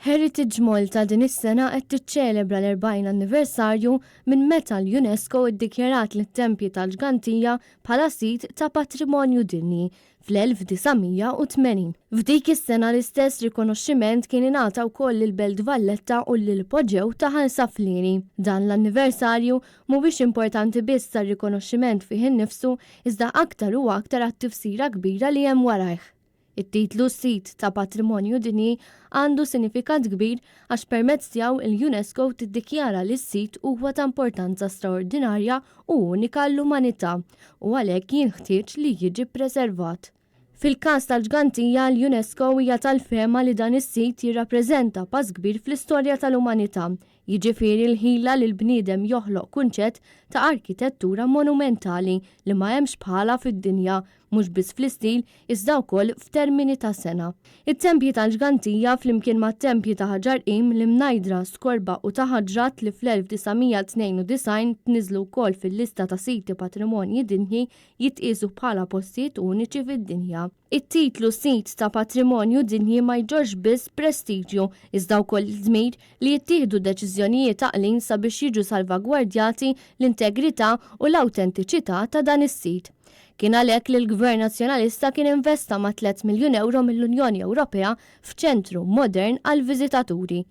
Heritage Malta din is-sena qed tiċċelebra l-40 anniversarju minn meta l-UNESCO ddikjarat lit-Tempji tal-Ġgantija bħala sit ta' Patrimonju Dinji fl-1980. F'dik is-sena l-istess rikonoxximent kien ingħata wkoll lill-Belt Valletta u lill-Ipoġew ta' Ħal Saflieni. Dan l-anniversarju mhuwiex importanti biss għar-rikonoxximent fih innifsu iżda aktar u aktar għat-tifsira kbira li hemm warajh. It-titlu Sit ta' Patrimonju Dinji għandu sinifikat kbir għax permezz tiegħu il-UNESCO tiddikjara li s-sit huwa ta' importanza straordinarja u unika għall-umanità u għalhekk jinħtieġ li jiġi ppreservat. Fil-każ tal-Ġgantija, l-UNESCO hija tal-fehma li dan is-sit jirrappreżenta pass kbir fl-istorja tal-umanità, jiġifieri l-ħila li l-bniedem joħloq kunċett ta' arkitettura monumentali li ma hemmx bħalha fid-dinja mhux biss fl-istil iżda wkoll f'termini ta' sengħa. It-tempji tal-Ġgantija, flimkien mat-tempji ta' Ħaġar Qim, l-Imnajdra, Skorba u ta' Ħaġrat li fl-1992 tniżżlu wkoll fil-lista ta' siti patrimonji dinji, jitqiesu bħala postijiet uniċi fid-dinja. It-titlu Sit ta' Patrimonju Dinji ma jġorrx biss prestiġju, iżda wkoll id-dmir li jittieħdu deċiżjonijiet għaqlin sabiex jiġu salvagwardjati l-integrità u l-awtentiċità ta' dan is-sit. Kien għalhekk li l-Gvern Nazzjonalista kien investa mat-3 miljun ewro mill-Unjoni Ewropea f'ċentru modern għall-viżitaturi.